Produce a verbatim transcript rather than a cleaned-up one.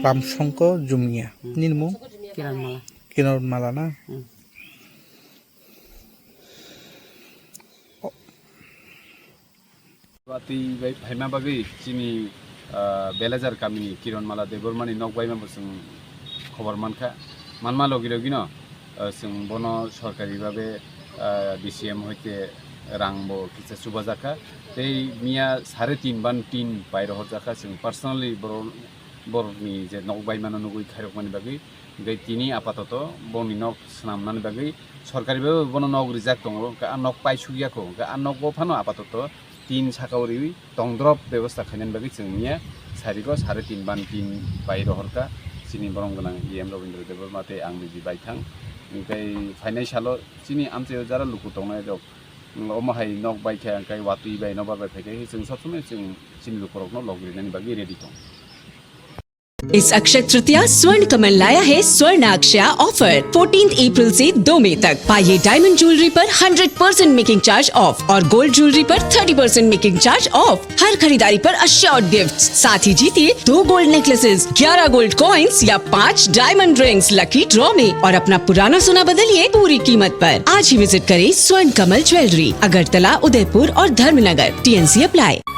Ramsongko Jumia. Hmm. Nini mung? Kiran Mala. Kiran Mala na? Hmm. Watwi bai phaima bagwi chini, ah, Belajar kamini Kiron Mala Debbarmani nok baima bo chwng khobor mankha. Manma logi logino, ah, chwng bono sorkari babe, ah, D C M hoite rang bo kisa chubajakha. Tei miya sare tin ban tin pai rohorjakha, chwng personally boro-, borokni je nok baimano nugwi khairokmani bagwi. Hingke tini apatoto boni nok swnamnani bagwi sorkari bai bono nok rijak tongo, hingke a nok paisukya kho, hingke a nogo phano apatoto tin saka o riwi tongdrop bebosta khainani bagwi chwng miya sariko sare tin ban tin pai rohorkha chini borom gwnang E M Robindra Debbarma tei ang niji baithang. Hingke phainai salo chini amchaio jara luku tongnai rok, omo hai nok baikha hingke watwi bai nokbar bai phaikhe chwng sob somoi chwng chini lukurokno lok rinani bagwi ready tong. इस अक्षय तृतीया स्वर्ण कमल लाया है स्वर्ण अक्षया offer. Fourteenth अप्रैल से दो मई तक पाइए डायमंड ज्वेलरी पर hundred percent making charge off और गोल्ड ज्वेलरी पर thirty percent making charge off. हर खरीदारी पर अश्योर्ड गिफ्ट, साथ ही जीतिए दो गोल्ड नेकलेसेस, ग्यारह गोल्ड कॉइंस या पाँच डायमंड रिंग्स लकी ड्रॉ में और अपना पुराना सोना बदलिए पूरी कीमत पर। आज ही विजिट करें स्वर्ण कमल ज्वेलरी, अगरतला, उदयपुर और Dharmanagar. T N C apply।